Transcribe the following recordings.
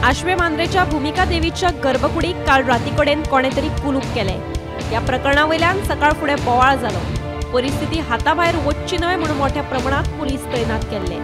आश्वे मांद्रेच्या भूमिका देवीच्या गर्भकुडीक काल रातीकडेन कोणे तरी कुलूप केलें। ह्या प्रकरणा वयल्यान सकाळ फुडें बोवाळ जालो। परिस्थिती हाताभायर वचची न्हय म्हणून मोठ्या प्रमाणात पुलीस तैनात केल्ले।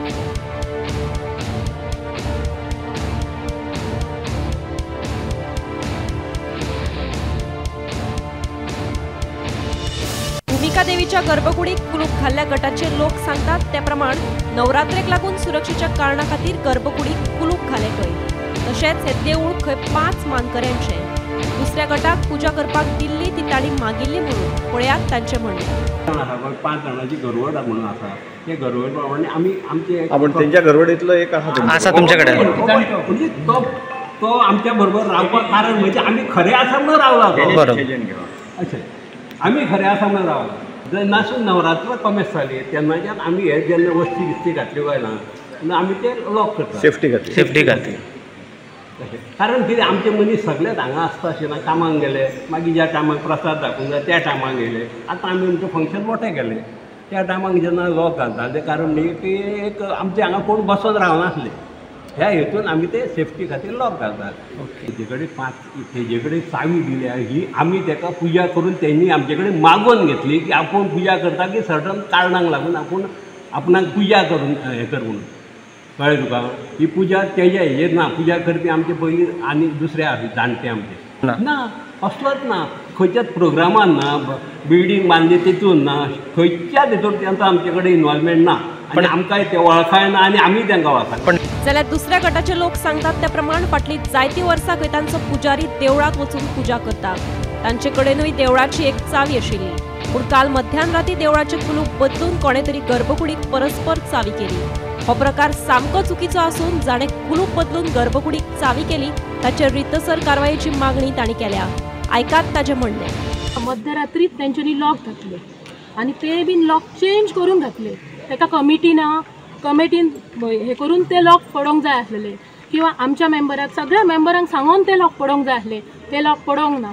भूमिका देवीच्या गर्भकुडीक कुलूप घाल्ल्या गटाचे लोक सांगतात त्या प्रमाण नवरात्रेक लागून सुरक्षेच्या कारणा खातीर गर्भकुडीक कुलूप घाले खंय। तशेंच हे देऊळ खंय 5 मानकऱ्यांचे दुसऱ्या गटाक पूजा करपाक दिल्ली ती तांणी मागिल्ली म्हणून पळयात तांचें म्हणणें। 5 जाणांची घरवड म्हणून आसा, ते घरवड प्रमाणे आमी आमचे आपण तेंच्या घरवडीतलो एक आसा तुमचे कडेन, म्हणजे तो आमच्या बरोबर रावपाक कारण म्हणजे आमी खरे आसा म्हणून रावला। अशें आमी खरे आसा म्हणून रावला। जेन्नासून नवरात्र कमेस जाली तेन्नाच्यान आमी हे जेन्ना वस्ती बिस्ती घातल्यो काय ना तेन्ना आमी ते लॉक करता सेफ्टी खातीर, सेफ्टी खातीर। कारण कितें आमचे मनीस सगळेच हांगा आसता अशें ना, कामाक गेले मागीर ज्या टायमाक प्रसाद दाखोवंक जाय त्या टायमाक गेले। आतां आमी आमचें फंक्शन मोठें केलें त्या टायमाक जेन्ना लॉक घालता तें कारण न्ही की एक आमचे हांगा कोण बसोन रावनासले, ह्या हेतून आमी ते सेफ्टी खातीर लॉक घालतात। तेजे कडेन 5 तेजे कडेन चावी दिल्या ही आमी तेका पुजा करून तेणी आमचे कडेन मागोवन घेतली की आपूण पुजा करता की सर्टन कारणांक लागून आपूण आपणाक पुजा करून हें कर म्हणून, कळ्ळें तुका? ही पुजा तेजे हेजेर ना, पुजा करपी आमचे पयलीं आनी दुसरे आसा जाणटे आमचे ना, असलोच ना, खंयच्याच प्रोग्रामान ना, बिल्डींग बांदली तितून ना, खंयच्याच हितून तेंचो आमचे कडेन इनवॉल्वमेंट ना आनी आमकांय ते वळखाय ना आनी आमी तेंकां वळखाय। जाल्यार दुसऱ्या गटाचे लोक सांगतात त्या प्रमाण फाटलीं जायतीं वर्सां खंय तांचो पुजारी देवळांत वचून पुजा करता। तांचे कडेनूय देवळाची एक चावी आशिल्ली, पूण काल मध्यान राती देवळाचें कुलूप बदलून कोणे तरी गर्भकुडीक परस्पर चावी केली। हो प्रकार सामको चुकीचो आसून जाणें कुलूप बदलून गर्भकुडीक चावी केली ताचेर रितसर कारवायेची मागणी तांणी केल्या। आयकात ताचें म्हणणें। मध्यरात्रीत तेंच्यांनी लॉक घातले आनी ते बीन लॉक चेंज करून घातले। ताका कमिटी ना, कमिटीन हे करून ते लॉक पडोंक जाय आसलेले किंवा आमच्या मेंबराक सगळ्या मेंबरांक सांगून ते लॉक पडोंक जाय आसले, ते लॉक पडोंक ना।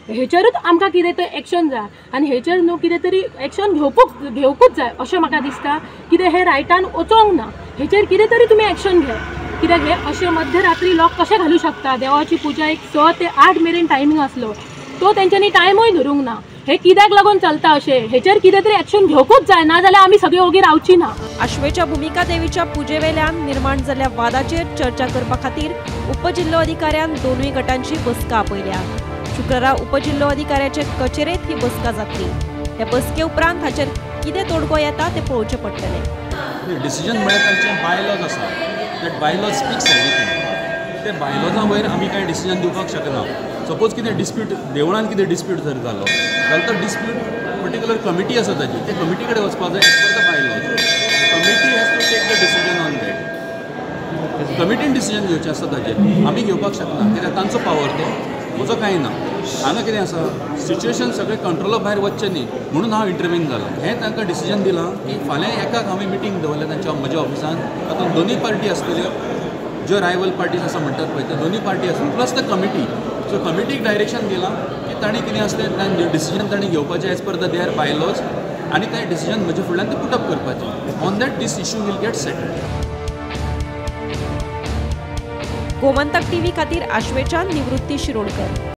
हेचेरूच आमकां कितें तरी एक्शन जाय आनी हेचेर न्हू कितें तरी एक्शन घेवकूच जाय अशें म्हाका दिसता। कितें हे रायटान वचोंक ना, हेचेर कितें तरी तुमी एक्शन घे। कित्याक हे अशें मध्यरात्री लॉक कशें घालूं शकता? देवाची पुजा एक 6 ते 8 मेरेन टायमींग आसलो तो तेंच्यांनी टायमूय धरूंक ना। हे कित्याक लागून चलता अशें? हेचेर कितें तरी एक्शन घेवकूच जाय, ना जाल्यार आमी सगळीं ओगी रावची ना। आश्वेच्या भूमिका देवीच्या पुजेवेल्यान निर्माण जाल्ल्या वादाचेर चर्चा करपा खातीर उपजिल्लोधिकाऱ्यान दोनूय गटांची बसका आपयल्या। शुक्रारा उपजिल्लोधिकाऱ्याचे कचेरेंत ही बसका जातली। हे बसके उपरांत हाचेर कितें तोडगो येता तें पळोवचें पडटलें। डिसिजन म्हळ्यार तांचे बायलॉज आसा, that bylaws speaks everything. ते बायलॉजा वयर आमी कांय डिसिजन दिवपाक शकना। सपोज कितें डिस्प्यूट देवळान कितें डिस्प्यूट जर जालो जाल्यार तो डिस्प्यूट पर्टिक्युलर कमिटी आसा ताजी, ते कमिटी कडेन वचपाक जाय as per the bylaws. Committee has to take the decision on that. कमिटीन decision घेवचें आसता ताजेर, आमी घेवपाक शकना कित्याक तांचो पावर तो, म्हजो कांय ना। हांगा कितें आसा सिच्युएशन सगळें कंट्रोला भायर वचचें न्ही म्हणून हांव इंटरवीन जालां। हें तांकां डिसिजन दिलां की फाल्यां एकाक हांवें मिटींग दवरल्या तांच्या म्हज्या ऑफिसान, तातूंत दोनूय पार्टी आसतल्यो ज्यो रायवल पार्टीज आसा म्हणटात पळय त्यो दोनूय पार्टी आसून प्लस the committee. सो कमिटीक डायरेक्शन दिलां की तांणी कितें आसलें डिसिजन तांणी घेवपाचें as per the their bylaws आनी तें डिसिजन म्हज्या फुडल्यान तें पुटअप करपाचें। On that this issue will get settled. Gomantak TV खातीर आश्वेच्यान निवृत्ती शिरोडकर।